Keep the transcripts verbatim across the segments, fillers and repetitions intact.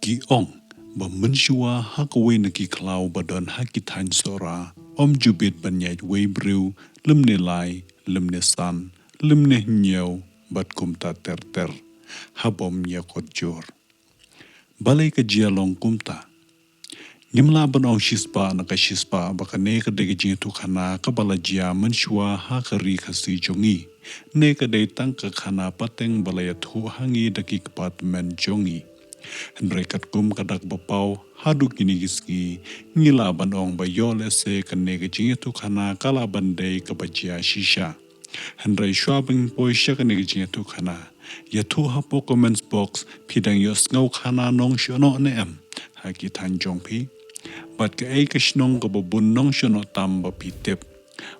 Ki ong ba mynshuwa ha kawei na ki khlaw ba don ha ki thaiñ Sohra, ym ju bit ban ïaid wei briew, lymne lai, lymne san, lymne hynñiew, bad kumta ter ter, ha bym ïa kot jur. Balei ka jia long kumta? Ngim lah ban ong shispah na ka shispah ba kane ka dei ka jingïathuhkhana kaba la jia mynshuwa ha ka ri Khasi jong ngi, ne ka dei tang ka khana pateng ba la ïathuh ha ngi da ki kpa tymmen jong ngi. Hynrei katkum ka dak ba paw, haduh kine ki sngi, ngi lah ban ong ba ïoh lehse kane ka jingïathuhkhana ka lah ban dei kaba jia shisha. Hynrei shuwa ba ngin poi sha kane ka jingïathuhkhana, ïathuh hapoh comments box, phi dang ïohsngew khana nongshong noh ne em ha ki thaiñ jong phi? Bad kaei ka shnong kaba bun nongshong noh tam ba phi tip?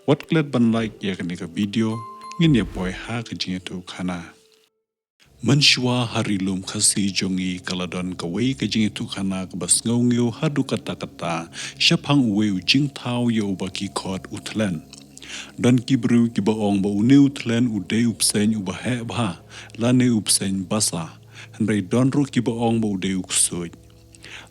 Wat klet ban like ïa kane ka video, ngin ïa poi ha ka jingïathuhkhana. Mynshuwa ha ri lum Khasi jong ngi ka la don kawei ka jingïathuhkhana kaba sngewngew haduh katta katta shaphang uwei u jingthaw ïa uba ki khot u Thlen. Don ki briew kiba ong ba une u Thlen u dei u bseiñ uba heh bha, lane u bseiñ basa. Hynrei don ruh kiba ong ba u dei u ksuid.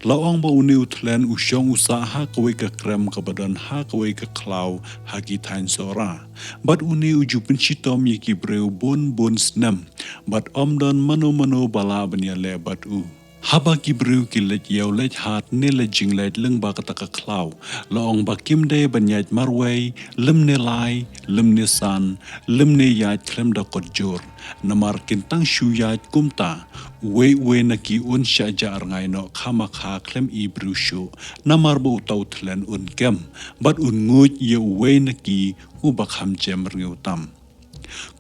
La ong ba une u Thlen u shong u sah ha kawei ka krem kaba don ha kawei ka khlaw ha ki thaiñ Sohra. Bad une u ju pynshitom ïa ki briew bun bun snem. Bad ym don mano mano ba lah ban ïaleh bad u. Haba ki briew ki leit ïew leit hat ne leit jingleit lyngba kata ka khlaw, la ong ba kim dei ban ïaid marwei, lymne lai, lymne san, lymne ïaid khlem da kot jur. Namar kin tang shu ïaid kumta, uwei uwei na ki un shah jah rngai noh khamakha khlem i briew shuh, namar ba uta u Thlen un kem, bad un nguid ïa uwei na ki uba kham jem rngiew tam.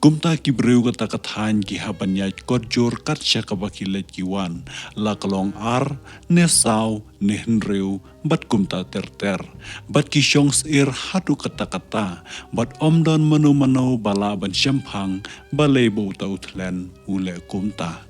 Kumta ki briew kata ka thaiñ ki hap ban ïaid kot jur kat sha kaba ki leit ki wan, la ka long ar, ne saw, ne hynriew, bad kumta ter ter. Bad ki shong syier haduh katta katta, bad ym don mano mano ba lah ban shemphang balei ba uta u Thlen u leh kumta.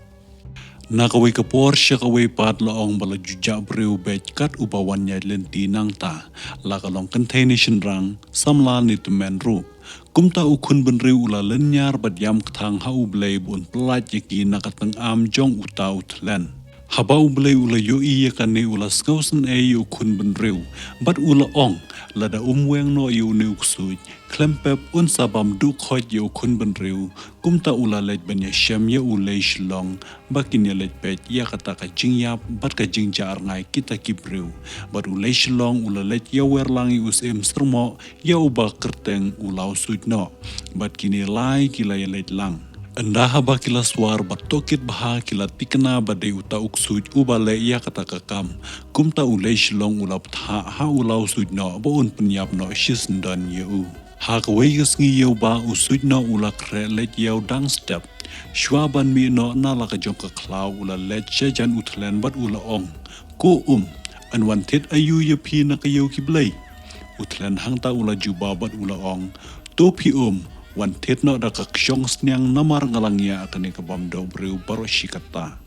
Na kawei ka por sha kawei pat la ong ba la ju jah briew beit kat uba wan ïaid lynti nangta, la ka long kynthei ne shynrang, samla ne tymmen ruh. Kumta u khun bynriew u la lynñiar bad ïam kthang ha U Blei ba un pyllait ïa ki na ka tyngam jong uta u Thlen. Haba U Blei u la ïohi ïa kane u la sngewsynei ïa u khun bynriew, bad u la ong, lada um weng noh ïa une u ksuid, khlem pep un sa bam duh khoit ïa u khun bynriew. Kumta u la leit ban ïashem ïa u Lei Shillong, ba kin ïaleit peit ïa kata ka jingïap bad ka jingjah rngai kita ki briew. Bad u Lei Shillong u la leit ïawer lang ïa u Syiem Syrmoh, ïa uba kyrteng u Lawsuitnoh. Bad kine lai ki la ïaleit lang. Ynda haba ki la swar bad tohkit bha ki la tikna ba dei uta u ksuid uba leh ïa kata ka kam. Kumta u Lei Shillong u la bthah ha u Lawsuitnoh ba un pynïap noh shisyndon ïa u. Ha kawei ka sngi ïew ba u Suitnoh u la khreh leit ïew dang step. Shuwa ban mih noh na la ka jong ka khlaw u la leit sha jan u Thlen bad u la ong, "Ko um, yn wan thied aïu ïa phi na ka ïew ki blei?" U Thlen hangta u la jubab bad u la ong, "To phi um, wan thied noh da ka kshong sniang namar nga la ngiah ïa kane ka bam doh briew baroh shi katta."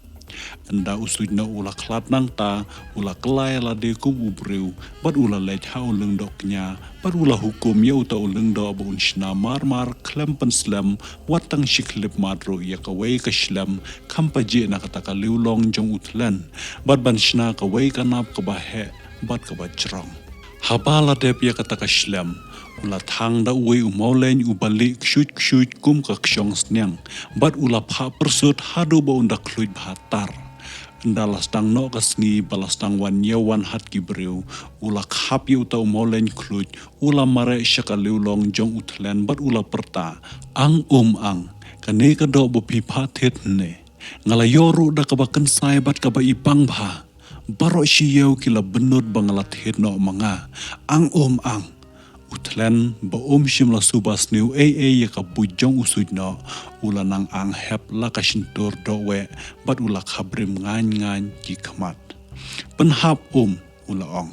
Ynda u Suitnoh u la khlad nangta, u la kylla ïa lade kum u briew, bad u la leit ha u lyngdoh kñia, bad u la hukum ïa uta u lyngdoh ba un shna marmar khlem pynslem, wat tang shi khyllipmat ruh ïa kawei ka shlem, kham pajih na kata ka liulong jong u Thlen, bad ban shna kawei ka nap kaba heh, bad kaba jrong. Haba la dep ïa kata ka shlem, u la thang da uwei u mawleiñ uba lieh kshuid kshuid kum ka kshong sniang, bad u la phah pyrsut haduh ba un da khluit bha tar. Ynda la sdang noh ka sngi ba la sdang wan ïew wan hat ki briew, u la khap ïa uta u mawleiñ khluit, u la mareh sha ka liulong jong u Thlen bad u la pyrta, "Ang um ang, kane ka doh ba phi phah thied hynne. Nga la ïoh ruh da kaba kynsai bad kaba i pang bha. Baroh shi ïew ki la bynnud ba nga la thied noh ma nga. Ang um ang." U Thlen ba um shym la suba sniew ei ei ïa ka buit jong u Suitnoh, u la nang ang hep la ka shyntur doh weh, bad u la khabrim ngaiñ ngaiñ ki khmat. "Pynhap um," u la ong.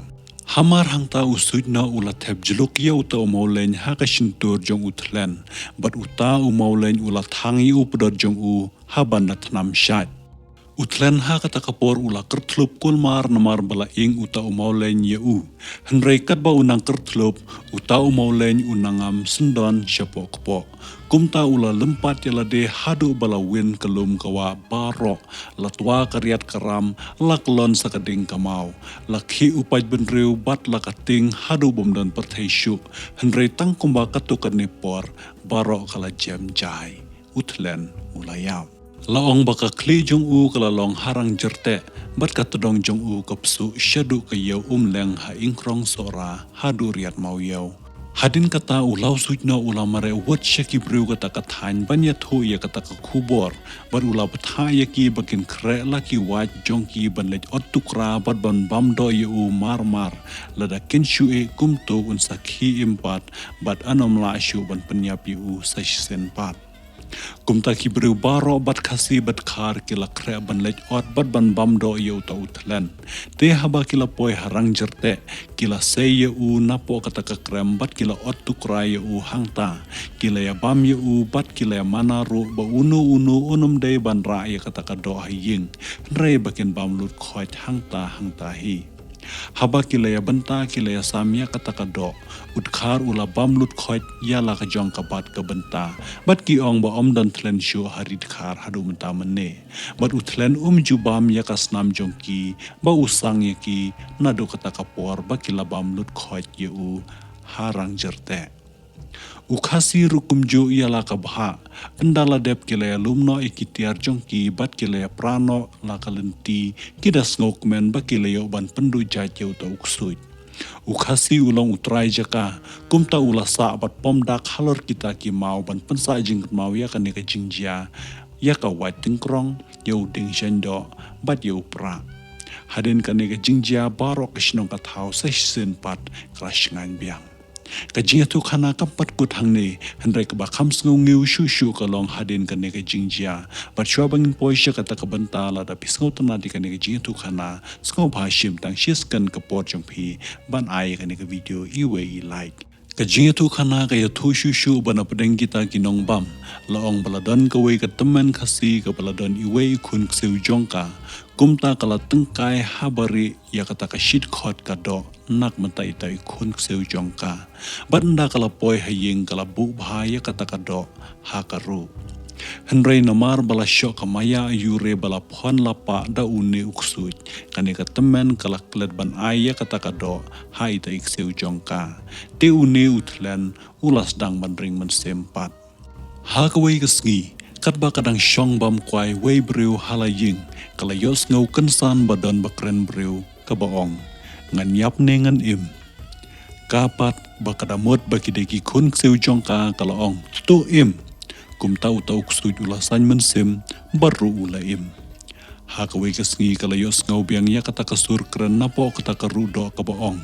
Hamar hangta u Suitnoh u la thep jluk ïa uta u mawleiñ ha ka shyntur jong u Thlen, bad uta u mawleiñ u la thang ïa u pdot jong u ha ban da thnam shait. U Thlen ha kata ka por u la kyrthlup kulmar namar ba la ing uta u mawleiñ ïa u. Hynrei katba u nang kyrthlup, uta u mawleiñ u nang ngam syndon shapoh kpoh. Kumta u la lympat ïa lade haduh ba la win ka lum ka wah baroh, la twa ka riat ka ram, la kyllon sa ka ding ka maw, la khih u paidbynriew bad la ka ting haduh bym don pyrthei shuh. Hynrei tang kumba katto katne por, baroh ka la jem jai. U Thlen u la ïap. La ong ba ka khlieh jong u ka la long ha Rang Jyrteh, bad ka tdong jong u ka psuh shaduh ka ïew Umleng ha Ingkrong Sohra haduh Riat Mawïew. Hadien kata u Lawsuitnoh u la mareh wut sha ki briew kata ka thaiñ ban ïathuh ïa kata ka khubor, bad u la bthah ïa ki ba kin khreh la ki wait jong ki ban leit ot tukra bad ban bam doh ïa u mar mar, lada kin shu ïeh kumto un sa khih im pat, bad un ym lah shuh ban pynïap ïa u sa shisien pat. Kumta ki briew baroh bad Khasi bad Dkhar ki la khreh ban leit ot bad ban bam doh ïa uta u Thlen. Te haba ki la poi ha Rang Jyrteh, ki la sei ïa u napoh kata ka krem bad ki la ot tukra ïa u hangta. Ki la ïa bam ïa u bad ki la ïa mana ruh ba uno uno un ym dei ban rah ïa kata ka doh ha ïing, hynrei ba kin bam lut khoit hangta hangta hi. Haba ki la ïa bynta ki la ïa sam ïa kata ka doh, u Dkhar u la bam lut khoit ïa la ka jong ka bat ka bynta. Bad ki ong ba ym don Thlen shuh ha ri Dkhar haduh mynta mynne. Bad u Thlen um ju bam ïa ka snam jong ki, ba u sang ïa ki, naduh kata ka por ba ki la bam lut khoit ïa u ha Rang Jyrteh. U Khasi ruh kumjuh ïa la ka bhah. Ynda la dep ki la ïa lum noh ïa ki tiar jong ki bad ki la ïa pra noh la ka lynti, ki da sngewkmen ba ki la ïoh ban pynduh jait ïa uta u ksuid. U Khasi u long u trai jaka, kumta u la sah bad pom dak halor kita ki maw ban pynsah jingkynmaw ïa kane ka jingjia, ïa ka wait tyngkrong, ïa u dieng shaiñdoh, bad ïa u prah. Hadien kane ka jingjia baroh ka shnong ka thaw sa shisien pat ka la shngaiñ biang. Ka jingïathuhkhana kam pat kut hangne, hynrei kaba kham sngew ngiew shuh shuh ka long hadien kane ka jingjia. Bad shuwa ba ngin poi sha kata ka bynta, lada phi sngewtynnat ïa kane ka jingïathuhkhana, sngewbha shim tang shi second ka por jong phi ban ai ïa kane ka video iwei i like. Ka jingïathuhkhana ka ïathuh shuh shuh ba na pdeng kita ki nongbam, la ong ba la don kawei ka tymmen Khasi kaba la don iwei i khun ksiew jong ka. Kumta ka la tyngkai ha barieh ïa kata ka shit khot ka doh na ka bynta ita i khun ksiew jong ka. Bad ynda ka la poi ha ïing ka la buh bha ïa kata ka doh ha ka ruh. Hynrei namar ba la shoh ka maïa aïu re ba la phon la pah da une u ksuid, kane ka tymmen ka la klet ban ai ïa kata ka doh ha ita i ksiew jong ka. Te une u Thlen u la sdang ban ring mynsiem pat. Ha kawei ka sngi, katba ka dang shong bam kwai wei briew ha la ïing, ka la ïohsngew kynsan ba don ba kren briew, kaba ong, "Ngan ïap ne ngan im?" Ka pat ba ka da mut ba ki dei ki khun ksiew jong ka, ka la ong, "To im." Kumta uta u ksuid u la saiñ mynsiem, bad ruh u la im. Ha kawei ka sngi ka la ïohsngew biang ïa kata ka sur kren napoh kata ka ruh doh kaba ong,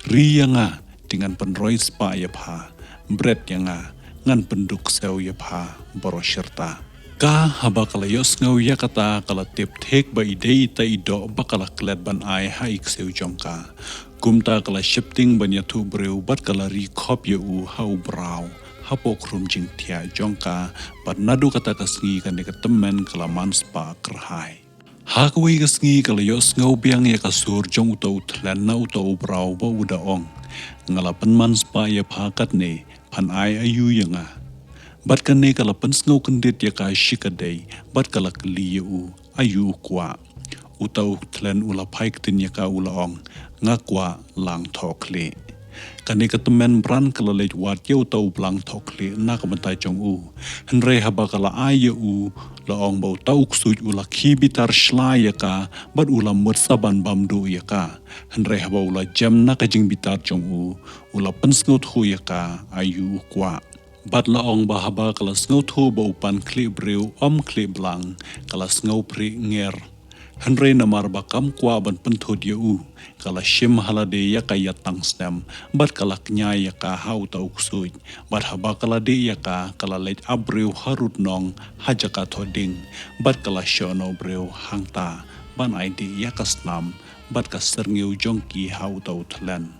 "Ri ïa nga, te ngan pynroi spah ïa pha, bret ïa nga, ngan pynduk ksew ïa pha baroh shirta." Ka haba ka la ïohsngew ïa kata ka la tip thik ba i dei ita i doh ba ka la klet ban ai ha i ksiew jong ka. Kumta ka la sheptieng ban ïathuh briew bad ka la ri khop ïa u ha u braw, hapoh khrum jingthiah jong ka, bad naduh kata ka sngi kane ka tymmen ka la man spah kyrhai. Ha kawei ka sngi ka la ïohsngew biang ïa ka sur jong uta u Thlen na uta u braw ba u da ong, "Nga la pynman spah ïa pha katne, phan ai aïu ïa nga?" Bad kane ka la pynsngew kyndit ïa ka shikatdei, bad ka la kylli ïa u, "Aïu u kwah?" Uta u Thlen u la phai ktien ïa ka u la ong, "Nga kwah lang thoh khlieh." Kane ka tymmen bran ka la leit wad ïa uta u blang thoh khlieh na ka bynta jong u. Hynrei haba ka la ai ïa u, la ong ba uta u ksuid u la khie bitar shla ïa ka, bad u la mut sa ban bam duh ïa ka. Hynrei haba u la jem na ka jingbitar jong u, u la pynsngewthuh ïa ka, "Aïu u kwah?" Bad la ong ba haba ka la sngewthuh ba u pan khlieh briew ym khlieh blang, ka la sngew phrieh nger. Hynrei namar ba kam kwah ban pynthut ïa u, ka la shim ha lade ïa ka ïatang snem, bad ka la kñia ïa ka ha uta u ksuid. Bad haba ka la dih ïa ka, ka la leit ap briew harud nong ha jaka thoh dieng, bad ka la shoh noh briew hangta ban ai dih ïa ka snam bad ka syrngiew jong ki ha uta u Thlen.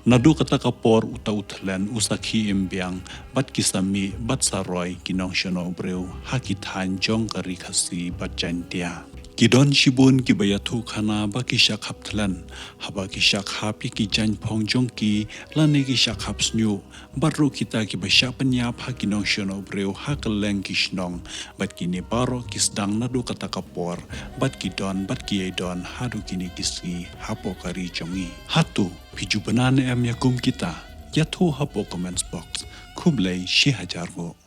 Naduh kata ka por uta u Thlen u sa khie im biang, bad ki sa mih bad sa roi ki nongshah noh briew ha ki thaiñ jong ka ri Khasi bad Jaintia. Ki don shibun kiba ïathuh khana ba ki shah khap thlen, haba ki shah khap ïa ki jaiñ phong jong ki, lane ki shah khap shñiuh, bad ruh kita kiba shah pynïap ha ki nongshong briew ha kylleng ki shnong, bad kine baroh ki sdang naduh kata ka por, bad ki don, bad ki ïai don, haduh kine ki sngi, hapoh ka ri jong ngi. Hato, phi ju bna ne em ïa kum kita, ïathuh hapoh comments box, khublei shi hajar nguh.